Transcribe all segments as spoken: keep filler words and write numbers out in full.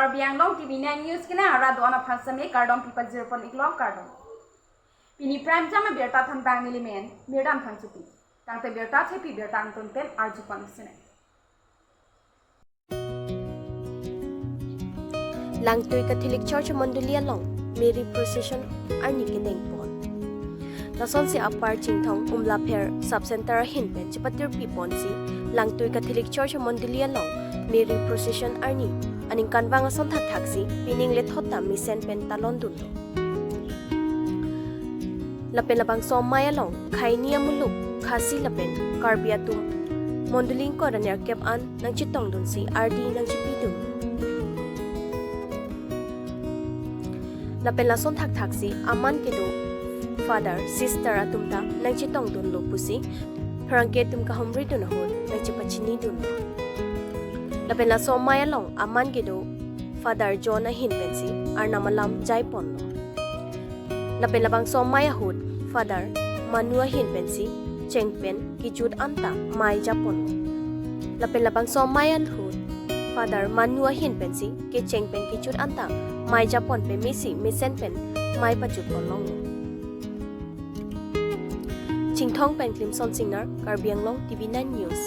Karbi Anglong T V nine News kena ara do-an aphan seme kardom pipajir pon iklo, kardom. Pini prime time abirta than bang nelimen Mirdam Phangchopi. Tangte birta thepi birta angton pen arju pon sene. Langtui Catholic Church Mondoli along Mary Procession arni kedeng pon. Lasonsi Upper Chinthong Umlapher Sub Center ahin pen chepatirpi ponsi Langtui Catholic Church Mondoli along Mary Procession arni aningkanvang ason thakthaksi pining lethot ta mesen pen talon dunlo. Lapen labangso amei along khei ni amuluk Khasi lapen Karbi atum mondoli ingkoi ra nerkep an nangchetongdunsi ardi nangchepidun. Lapen lason thakthaksi aman kedo father, sister atum ta nangchetongdunlo pusi pherangke atum kahumridun ahut nangchepachinidun. Lapen laso amei along aman kedo Father John ahin pensi Arnam alam jai ponlo. Lapen labangso amei ahut Father Manu ahin pensi cheng pen kejut anta mei ja ponlo. Lapen labangso amei ahut Father Manu ahin pensi kecheng pen kejut anta mei ja pon pemesi mesen pen mei pajut ponlonglo. Chinthong pen Klimson Singnar, Karbi Anglong T V nine News.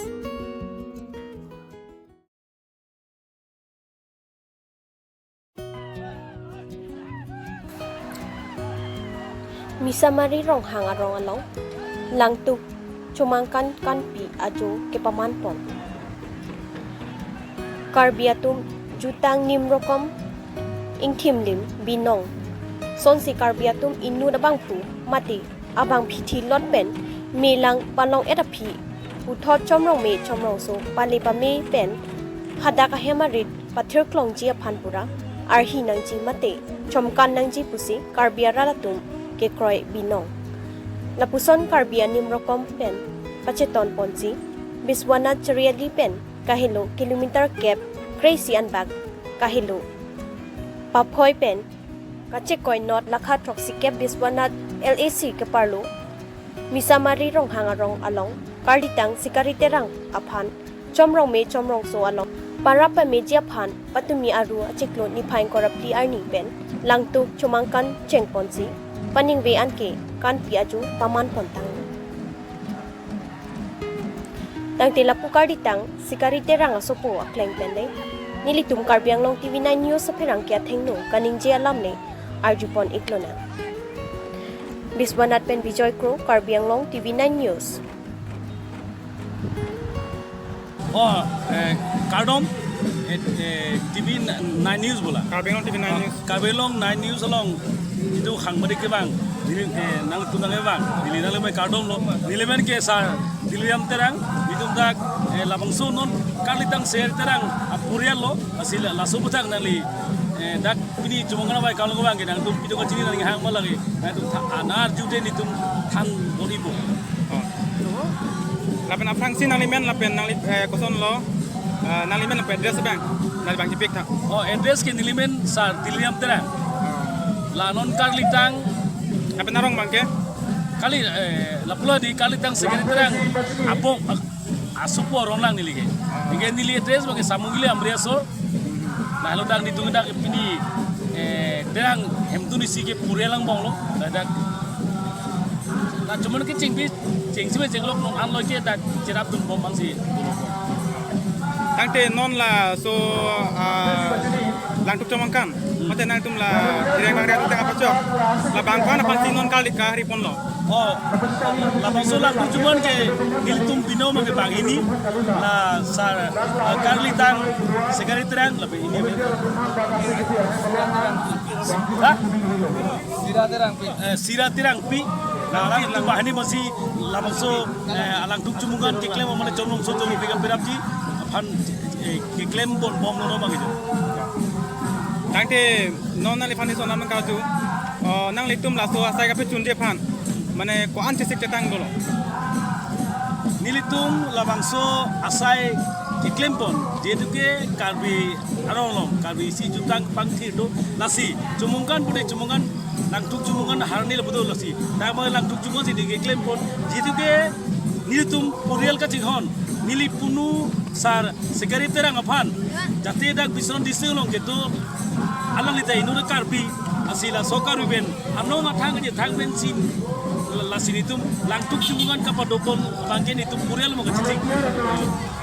Misamari Ronghang arong along Langtuk Chomangkan kanpi ajo kepaman pon. Karbi atum jutang nim rokom ingthim lim binong. Sonsi Karbi atum inut abangphu mate abangphi thilot pen melang palong et aphi puthot chomrong me chomrong so pale pame pen hadak ahem arit pathir klongji aphan pura arhi nangji mate chomkan nangji pusi Karbi arat atum kekroi binong. Lapuson Karbi anim rokom pen pacheton ponsi Biswanath Chariali pen kahelo kilometer kep kre-isi anbak kahelo Paphoi pen kachekoi not lakha throksi kep Biswanath L A C keparlo Misamari Ronghang arong along karlitang Sikari Terang aphan chomrong me chomrong so along para pameji aphan patumi aru achiklo niphai ingkoi ra phli arni pen Langtuk Chomangkan cheng ponsi paningve anke kanpi ajo paman pontang. Tangte lapu karlitang Sikari Terang asopo akleng pen le nelitum Karbi Anglong T V nine News apherangke athengno kaningje alam le arju pon iklonang. Biswanath pen Bijoy Kro, Karbi Anglong T V nine News. Oh, eh, kardom, eh, eh, T V nine News bola. Karbi Anglong T V nine News. Karbi Anglong nine News along itum hangmadi kevang, neli, eh, nangtum nangkevang, neli nanglimen kardom lo, nelimen ke sar Dilliram Terang, itum dak, eh, labangso non karlitang Sikari Terang apurial lo, lasi la, laso bujang nangli, eh, dak pini Chomangkan bai kalau kevang ke nangtum pidong kachini nangli hang malagi, nangtum tha-, anar jute nelitum hang boni bo. Oh. Lapen aphrangsi nanglimen lapen nangli, eh, koson lo, eh, nanglimen lapen address abang, nangli bang chepik tha. Oh, address ke nelimen sar Dilliram Terang. La non karlitang. Lapen arong abang ke? Kali, eh, lapu la di karlitang Sikari Terang abong, ah, asopo arong lang neli ke. Neli ke neli address abang ke Samungili Amri aso. Lahelo dak nelitum dak pini, eh, Terang hemtun isi ke purial angbong lo. Ladak. La chomangkan kechengpi, chengsi me chenglok non anlo ke dak cherapdun bom bangsi. Tangte non laso, ah, Langtuk Chomangkan. Mate nangtum la Direng Bangri atum tang apachok. Labang ko-an aphansi non karli kahri ponlo. Oh, labangso Langtuk Chomangkan ke nelitum binong abang ke bang hini, la sar, eh, karlitang Sikari Terang lapen ini. Ha? Sira Terangpi. Eh, Sira Terangpi. La Langtuk banghini masi labangso, eh, Langtuk Chomangkan keklem mane chomrong so chomrong pegam perapji aphan, eh, keklem pon bomlo abang itum. Tangte non nangliphan ison alam nangkarju. Oh, nanglitum laso asai kapachunji aphan mane ko-an chesik chetang dolo? Nelitum labangso asai keklem pon, jehetu ke Karbi arong along, Karbi isi jutang pangthir do, lasi Chomangkan pute Chomangkan, Langtuk Chomangkan harni lapu do lasi. Tangte Langtuk Chomangkan si neli keklem pon, jehetu ke nelitum purial kachinghon, Neli punu sar Sekari Terang aphan, jate dak Biswanath district along kedo, alangli ta inut Karbi, lasi laso Karbi pen anong athang je thang pen sin, lasi netum Langtuk Chomang an kapadopon abangke netum purial mo kachithik.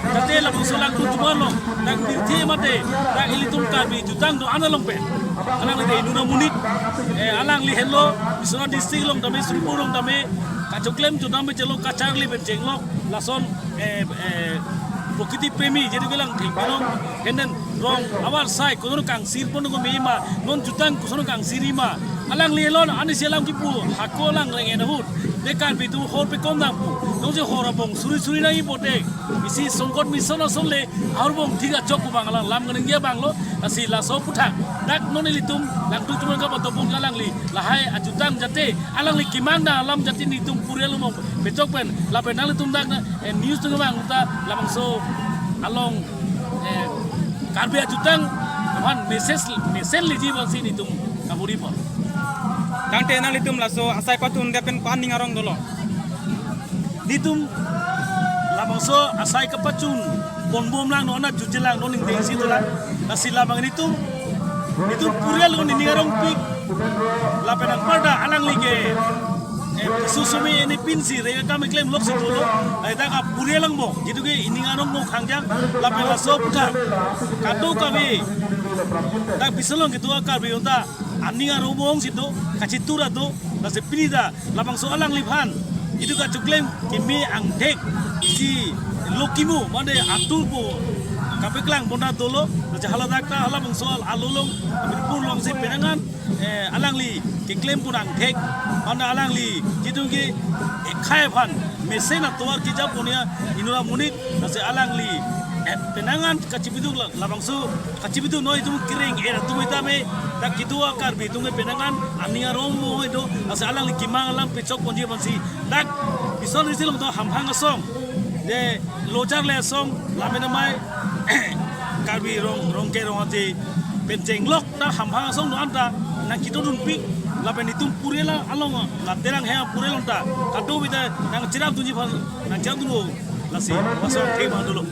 Jate labangso Langtuk Chomang along dak pirthe mate dak ilitum Karbi jutang do-an along pen, alangli ta inut amonit, eh, alangli henlo Biswanath district along tame, Sonitpur along tame, kachoklem jutang pen chelok, kacharli pen chenglok, lason, eh, eh, prokriti premi, jadu kelang thil pinong, henden rong avar sai koson kangsir pon ko mema, non jutang koson kangsir ima. Alangli alon ani selam kipu hako lang reng en ahut, de Karbi atum hor pekom nangpo. Nonsi hor abong suri suri nangji pote, isi Songkot Mission ason le, hor bong thik achok pu abang alang lam kaningje abang lo. Lasi laso aphuthak dak non ilitum Langtuk Chomang kapadopon alangli lahai ajutang jate alangli kimang na alam jate netum purial mo pechok pen, lapen nanglitum dak na, eh, news atum abang ta labangso along, eh, Karbi ajutang aphan message, message leji abangsi netum kaburi po. Tangte nanglitum laso asai patun det pen ko-an ning arong dolo? Netum labangso asai kapachun ponbom lang, non ajutje lang, non ingdeng si dolang. Lasi labang netum, netum purial ko nening arongpik. Lapen anparta alangli ke, eh, susumi ini pinsi rega kam keklem lok si dolo. Ai dak apurial lang bo, jitu ke ining arong mo khangjang. Lapen laso aphuthak kadokave dak Biswanath along kedo Karbi atum ta aning arong bong si do, kachitur do. Lasi pini ta labangso alangliphan idu kachoklem keme angthek si lo kimu mane atur po kapeklang pon ta dolo. Lasi haladak ta halabangso al-, alolong, Sonitpur along si penang an, eh, alangli keklem pon angthek, mane alangli jitu ke ekhai aphan mesen atovar kejapon ya inut amonit. Lasi alangli, eh, penang an kachibiduk la-, labangso kachibiduk noi atum kereng er atum itame, dak kedo Karbi atum ke penang an aning arong mo ido, lasi alangli kimang alam pechok ponji abangsi dak Biswanath district along to hamphang asong, je Lojar le asong, lapen amei Karbi Rong, Rongke Rong Aje pen chenglok ta hamphang asong do-an ta nangkito dunpik, lapen netum purial along, la Terang he purial along ta kadokave ta nangcherap dunji aphan nangcherap dunlo, lasi laso athe abang dolo.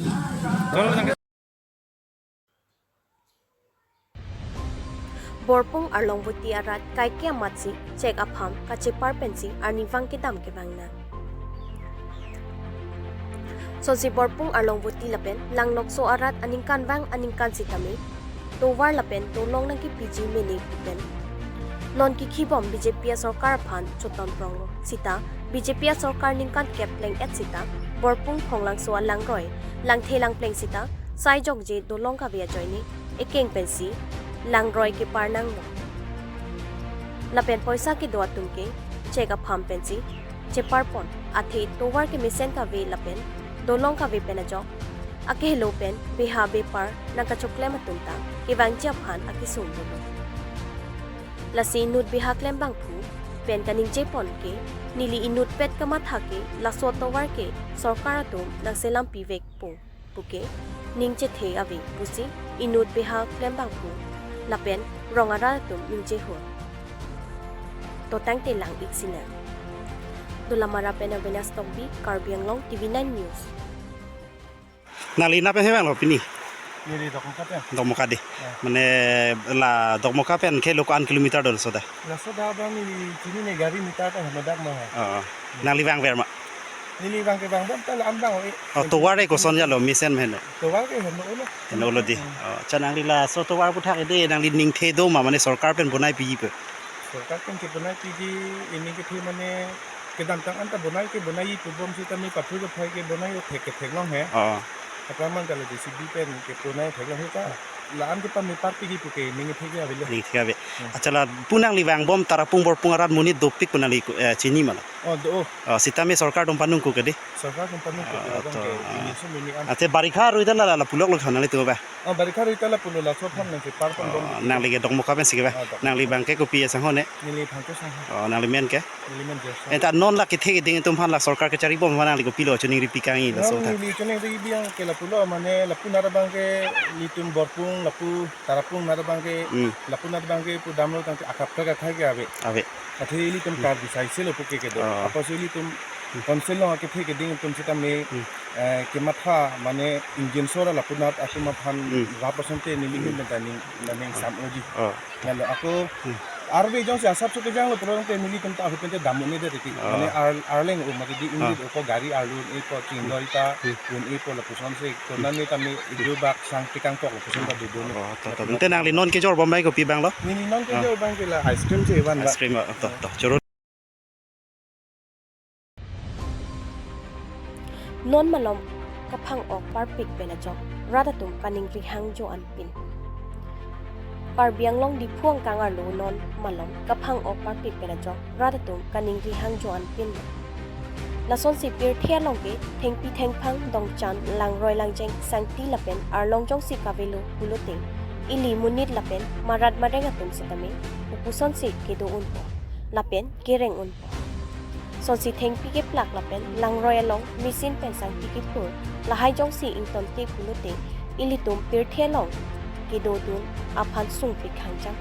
Borpung Arlongvoti arat kaike amatsi chek apham kachepar pensi arnivang kedam kevang nang. Sonsi Borpung Arlongvoti lapen Langnokso arat aningkanvang aningkan sitame tovar lapen dolong nangkepiji mene pen lon kekhibom B J P asorkar aphan choton pronglo sita, B J P asorkar ningkan kep pleng-et sita Borpung Phonglangso alangroi langthe langpleng sita sai jokje dolong kave ajoine ekeng pensi langroi kepar nanglo. Lapen poisa kedo atum ke chek apham pensi cheparpon, athe tovar kemesen kave lapen dolong kave pen ajok akehelo pen beha bepar nangkachoklem atum ta kevangji aphan akesung dolo. Lasi inut beha klembangphu pen kaningjepon ke, neli inutvet kamatha ke laso atovar ke sorkar atum nangselam pivekpo puke ning chethe ave pusi inut beha klembangphu lapen rong arat atum ningjehor. To tangte lang-ik sinang. Dolamara pen Avinash Tokbi, Karbi Anglong, T V nine News. Nangli nap hem vanglo pini? Neli Dokmoka pen. Dokmoka dei. Ya. Mane la Dokmoka pen ke lo ko-an kilometer dolo soda? Laso dak abang neli chinine, gari meter ta hamadak ma hai. Oh. Nangli vangver ma? Neli vang ke vangbom ta la-an vang, eh. Oh, tovar ke koson jalo, mesen ma heno? Tovar ke heno lo. Heno lo dei. Hmm. Oh, cha nangli laso tovar aphuthak dei nangli ningthe do ma, mane sorkar pen bonai piji pe? Sorkar pen kebonai piji, ining kethe mane kedamtang an ta bonai ke bonai pubom sitame pathu pathai ke bonai o thek ke theklong he. Oh. Aphrang man kalo J C B pen kebonai theklong he ta. La-an kepame par piji puke ning thek ke avelo. Ning thek ave. Hmm. Acha lapu nangli vangbom Tarapung Borpung arat monit dopik pu nangli, eh, chini ma la? Oh, do. Oh, sitame sorkar atum panung ko ke dei? Sorkar atum panung ko, oh, abang to, ke, ah, ini semini an. Ate barikha arui ta la, la, lapu lok lo khan nanglitum ba? Oh, barikha arui ta lapu lo, laso aphan nangcheparpon bom. Oh, nangli ke Dokmoka pensi ke ba? Ah, Dokmoka. Nangli abang ke kopi asangho ne? Neli Phangcho asangho. Oh, nangli men ke? Neli men Jerson. Eta non la kethe keding atum aphan la sorkar kecharibom aphan nangli kopilo choningri pikangji laso ta? Non neli choningri bi abang ke lapu lo, mane lapu nat abang ke nelitum Borpung, lapu Tarapung nat abang ke, hmm, lapu nat abang ke pu damlo tangte akapta kakhai ke ave. Ave. Athe ilitum, hmm, Karbi sai selo puke kedo. Oh. Apotsi ilitum Council along akethe keding atum sitame, Hmm. eh, kematha mane ingjinso ra lapunat atum aphan Hmm. rap asonte neli Hmm. ahin pen ta ning, ning sam oji. Oh. Lalo ako Hmm. arve jongsi asap so kejanglo pulote nelitum ta ahut pen te dam un-edet tiki. Oh. Mane ar, arleng o mati di Ah. ingrit o ko gari arlo un-epo chingloi ta Hmm. un-epo lapuson si Hmm. konane tame ijo bak sang tikang pok lapuson ta dudun. Oh, to, to. Ante nangli non kejor bom abang kopi abang lo? Neli non Ah. kejor abang ke la ice cream si van ba. Ice cream, oh, to, to. Choro. Non malom kaphang-ok parpik pen ajok rat atum kaningri hangjo anpin. Karbi Anglong Diphu angkang arlo non malom kaphang-ok parpik pen ajok rat atum kaningri hangjo anpin. Lasonsi pirthe along ke thengpi thengphang dongchan langroi langjeng sangti lapen arlong jongsi kavelo pulote ili monit lapen marat mareng atum sitame upusonsi kedo unpo lapen kereng unpo. Sonsi thengpi keplak lapen langroi along machine pen sangti kephur lahai jongsi ingtonte pulote ilitum pirthe along kedodun aphan sungpik hangjang.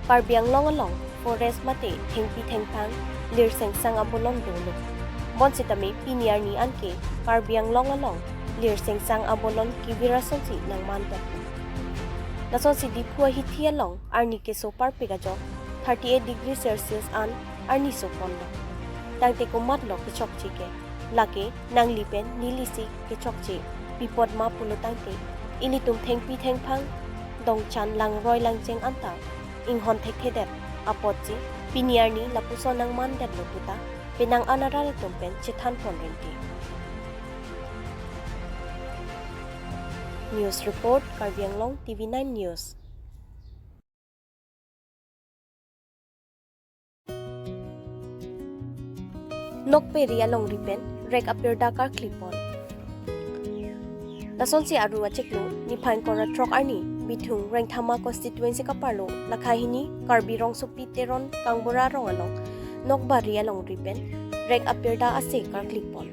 Karbi Anglong along forest mate thengpi thengphang lirsengsang abolon dolo. Bonsitame pini arni anke Karbi Anglong along lirsengsang abolon kevir asonsi nangmandet. Lasonsi Diphu ahithi along arni keso parpik ajok thirty eight degree Celsius an arni soponlo. Tangte komatlo kechokche ke? Lake nangli pen nelisi kechokche pi apot ma pulo tangte ilitum thengpi thengphang dongchan langroi langjeng anta inghon thekthedet apotsi pini arni lapuson nangmandetlo puta penang an arat atum pen chethanpon rengke. News report, Karbi Anglong T V nine News. Nokperi alongri pen rek apirdak karklipon. Lasonsi Aru achiklo niphai ingkoi ra throk arni Bithung Rengthama constituency kaparlo lakha hini Karbi Rongsopi Teron Kangbura arong along Nokbari alongri pen rek apirdak ase karklipon.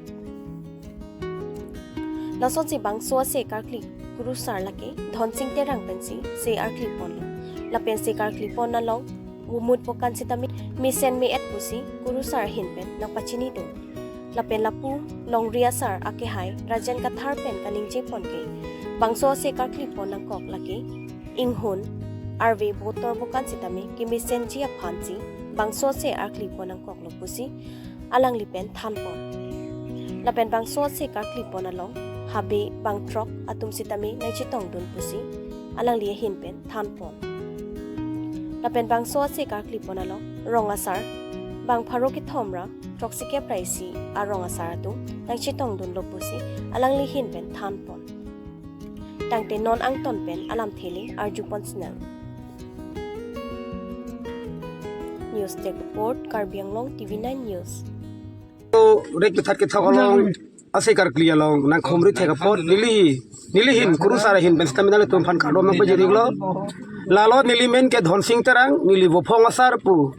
Lasonsi bangso ase karkli kurusar lake Dhonsing Terang pensi se arklipon lo. Lapen se karklipon along umut pokan sitame mesen me-et pusi kurusar ahin pen nangpachinidun. Lapen lapu longri asar akehai Rajen Kathar pen kaningjepon ke bangso ase karklipon nangkok lake inghun arve botor pokan sitame kemesenji aphansi bangso ase arklipon nangkoklo pusi alangli pen thanpon. Lapen bangso ase karklipon along habe bangthrok atum sitame nangchetongdun pusi alangli ahin pen thanpon. Lapen bangso ase karklipon along rong asar bang pharo kethom ra throksi kep ra isi arong asar atum nangchetongdunlo pusi alangli ahin pen thanpon. Tangte non angton pen alamthe le arjupon sinang. News Desk Report, Karbi Anglong T V nine News. Rek pethat kethok along, ase karkli along nangkhumri thek apot neli, neli ahin kurusar ahin pen sitame nanglitum aphan kardom nangpajir-iklo. Lalo neli men ke Dhonsing Terang, neli Vophong asar pu.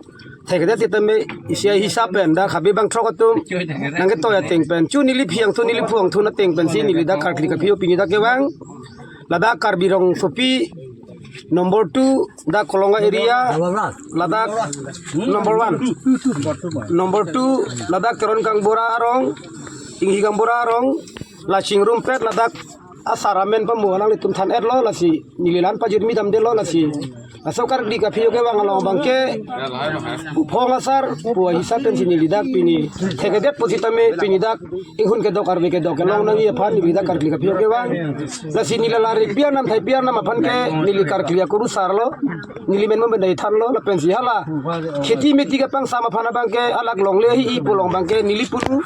Thekdet sitame isi ahisap pen dak habe bangthrok atum nangketoi ateng pen, chu neli phiang thu neli phuang thu ateng pensi neli dak karkli kaphi-o pini dak kevang. Ladak Karbi Rongsopi number two, dak Kolonga area, ladak number one. Number two, ladak Teron Kangbura arong, Inghi Kangbura arong, la chingrumpet ladak asar amen pamu alanglitum than-etlo, lasi neli la-an pajirmi damdetlo, lasi laso karkli kaphi-o kevang along abangke Vophong asar pu ahisap pensi neli dak pini thekdet pusitame pini dak inghun kedok arve kedok kelong nangji aphan neli dak karkli kaphi-o kevang. Lasi neli la rek pi arnam thai pi arnam aphan ke neli karkli akurusar lo. Neli men mo bendai thanlo lapensi hala kheti meti kepangsam aphan abangke alak longle hi-i pu along abangke neli punu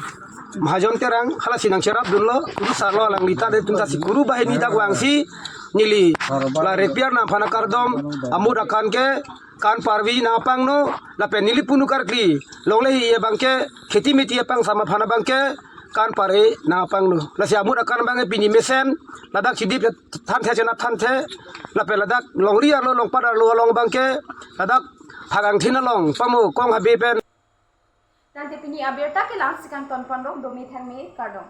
Mahajon Terang halasi nangcherapdunlo, kurusarlo alangli ta atum ta si kuru banghini dak vangsi neli la rek pi arnam aphan akardom amut akan ke kan parvi nangpangno, lapen neli punu karkli longle hi-i abangke kheti meti kepangsam aphan abangke kan par-e nangpangno. Lasi amut akan abangke pini mesen ladak chidip thanthe chenap thanthe, lapen ladak longri arlo longpat arlo along abangke ladak phagangthin along pamu kong habe pen. Tangte pini abirta ke la-ansi kangtonponlo, domi thangme kardom.